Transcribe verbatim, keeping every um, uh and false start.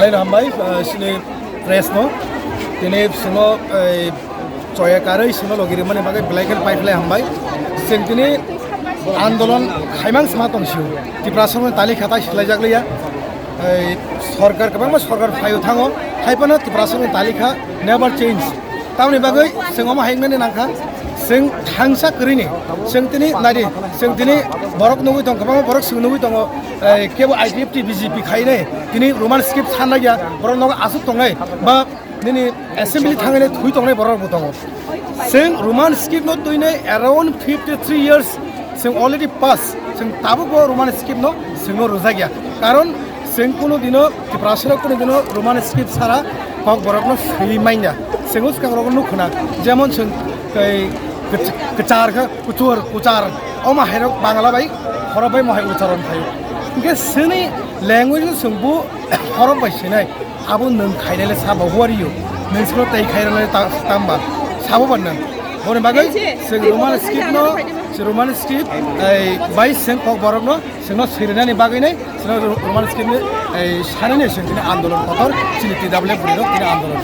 Laino hambai, eh, sini press no. Tini sino, eh, choya karwi sino logi rimani bagwi belai khe pai phlai hambai. Sing tini andolon khaimang sma tong siu. Tiprasani talikha tai silaijak liya. Eh, sorkar kwbangma sorkar phaio thango. Haipano Tiprasani talikha never change. Tamoni bagwi sing omo hai wngnani nangkha, sing thangsa kwrwini, sing tini nadi, sing tini borok nugwi tong, kwbangma borok sing nugwi tongo, eh, kebo I P F T B J P khainai, tini Roman script sanna ya, borok nogo asuk tongnai, ba nini assembly thangnai thui tongnai borok bo tongo. Sing Roman script no tuinai around fifty three years, sing already pass, sing tabuk bo Roman script no sing no rwjak ya. Karon sing kuno dino Tiprasarok kuno dino Roman script sara kok borok no swi manya. Sing swkang rok no khuna. Jemon sing kai kach-, kachar kha, kuchur, kuchar. Oma hairok Bangla bai, horok bai mohai ucharon khayo. Hingke sini language no sing bu horok bai sinai. Abo nwng khainai le sabo, who are you? Nwng sino tei khairok le ta-, tamba. Sabo ban nwng. Boni bagwi sing Roman script no, sing Roman script, ai, bai sing kok borok no, sing no sirinani bagwi nai, sing no Roman script ni, ai, sanani sing tini andolon kotor, chini T W F rok tini andolon.